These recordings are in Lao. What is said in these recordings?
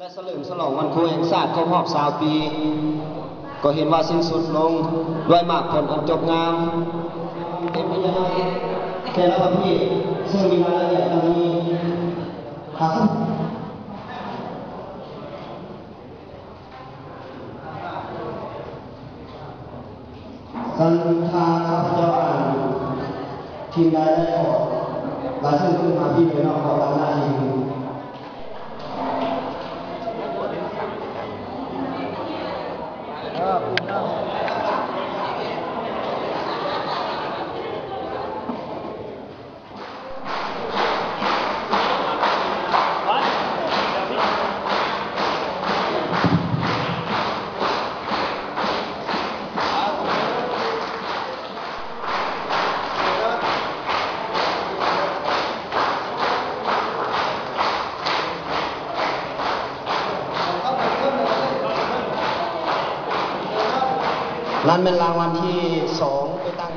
ແລະ ສະເຫຼີມສະຫຼອງວັນຄູແຫ່ງຊາດຄົບຮອບຊາວປີ ກໍເຫັນວ່າສິ້ນສຸດລົງດ້ວຍໝາກຜົນອັນຈົບງາມ. ເຕັມໄປດ້ວຍແຕ່ລະປະເພດ ເຊິ່ງມີລາຍລະອຽດດັ່ງນີ້. ຊັ້ນຖ້າຂ້າພະເຈົ້າອ່ານທີມໃດໄດ້ ຂໍລາຍຊື່ຂຶ້ນມາພີ້ເລີຍເນາະ ຂໍຕາມໜ້າທີ່. ນັ້ນແມ່ນລາງວັນທີສອງ ໄປຕັ້ງ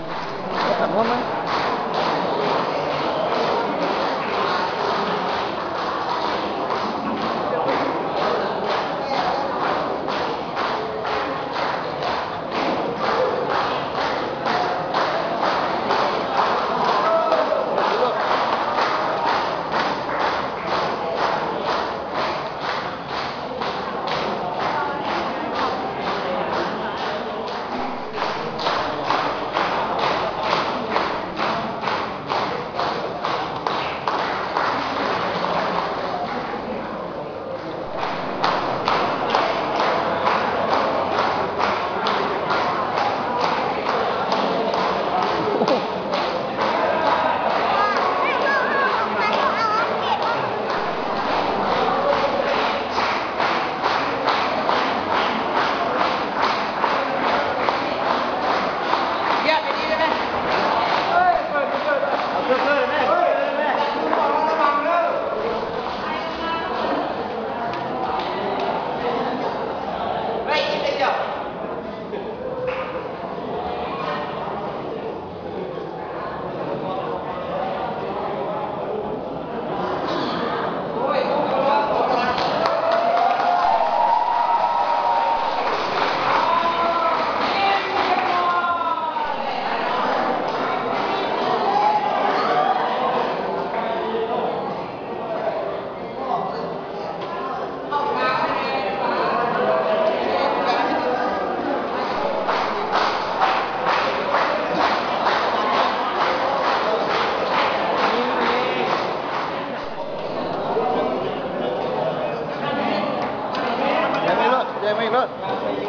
ແຈກມາອີກໂລດ ແຈກມາອີກໂລດ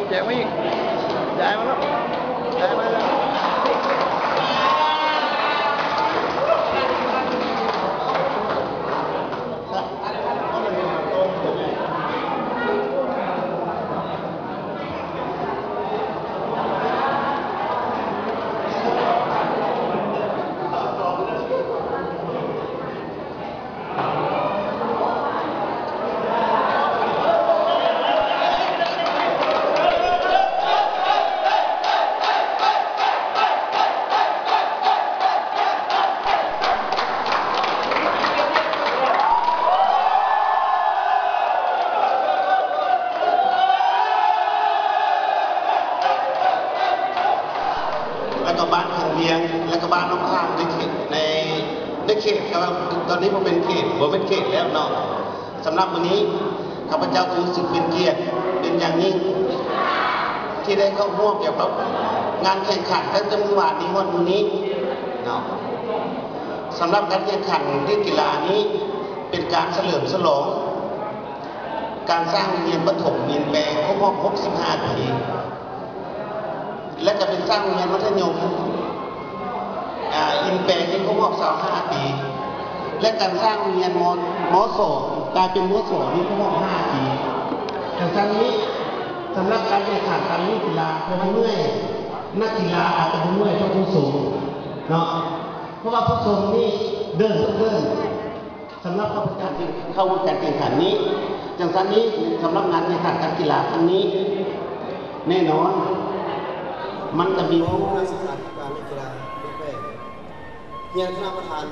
ແຈກມາອີກ ຍ້າຍມາໂລດ ຍ້າຍມາເລີຍ. ແລ້ວກໍບ້ານຂົງວຽງ ແລ້ວກໍບ້ານໜອງຂາມ ໃນເຂດ ໃນ ໃນເຂດ ແຕ່ວ່າຕອນນີ້ບໍ່ເປັນເຂດ ບໍ່ເປັນເຂດແລ້ວເນາະ. ສຳລັບມື້ນີ້ ຂ້າພະເຈົ້າຮູ້ສຶກເປັນກຽດເປັນຢ່າງຍິ່ງ ທີ່ໄດ້ເຂົ້າຮ່ວມກ່ຽວກັບງານແຂ່ງຂັນຕັ້ງແຕ່ມື້ວານນີ້ຮອດມື້ນີ້ເນາະ. ສຳລັບການແຂ່ງຂັນເລກກິລານີ້ ເປັນການສະເຫຼີມສະຫຼອງການສ້າງໂຮງຮຽນປະຖົມອິນແປງຄົບຮອບຫົກສິບຫ້າປີ. ແລະ ກະເປັນສ້າງໂຮງຮຽນມັດທະຍົມ ອາ ອິນແປງນີ້ຄົບຮອບຊາວຫ້າປີ ແລະ ການສ້າງໂຮງຮຽນ ມ ມ ສອງ ກາຍເປັນ ມ ສອງ ນີ້ຄົບຮອບຫ້າປີ. ຈັ່ງຊັ້ນນີ້ ສຳລັບການແຂ່ງຂັນການຫຼິ້ນກິລາ ເພາະວ່າເມື່ອຍ ນັກກິລາອາດຈະບໍ່ເມື່ອຍເທົ່າຜູ້ຊົມເນາະ ເພາະວ່າຜູ້ຊົມນີ້ເດີນຕ້ອງເດີນ. ສຳລັບຂ້າພະເຈົ້າທີ່ເຂົ້າຮ່ວມການແຂ່ງຂັນນີ້ ຈັ່ງຊັ້ນນີ້ ສຳລັບງານແຂ່ງຂັນການກິລາຄັ້ງນີ້ ແນ່ນອນ ມັນຈະມີ ຮອງຜູ້ນຳສະຖານການກິລາແຂວງ ຮຽນຄະນະປະທານ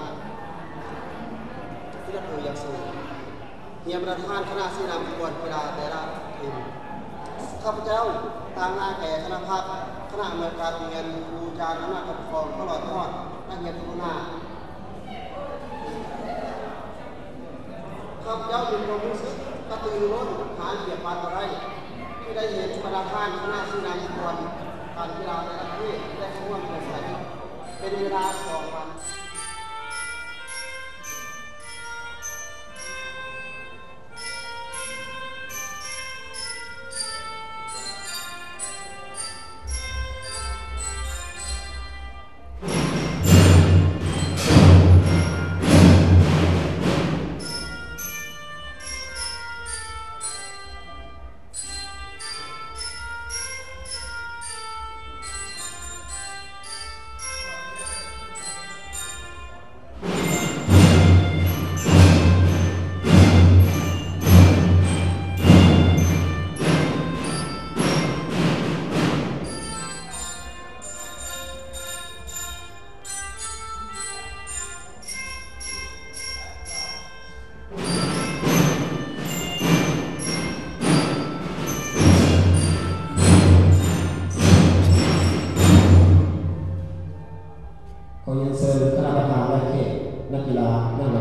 ທີ່ນັບຖືຢ່າງສູງ. ຮຽນປະທານຄະນະຊີ້ນຳຂະບວນກິລາແຕ່ລະທີມ. ຂ້າພະເຈົ້າ ຕາງໜ້າແກ່ຄະນະພັກ, ຄະນະອຳນວຍການໂຮງຮຽນ, ຄູອາຈານ, ອຳນາດປົກຄອງ ຕະຫຼອດຮອດນັກຮຽນທຸກໜ້າ. ຂ້າພະເຈົ້າມີຄວາມຮູ້ສຶກກະຕືລືລົ້ນ ຫາລຽບປານບໍ່ໄດ້ ທີ່ໄດ້ເຫັນປະທານຄະນະຊີ້ນຳຂະບວນການກິລາແຕ່ລະເຂດ ໄດ້ເຂົ້າຮ່ວມເຄື່ອນໄຫວເປັນເວລາສອງວັນ. ຂໍຮຽນເຊີນຄະນະປະທານ ແລະ ແຂກນັກກິລານັກ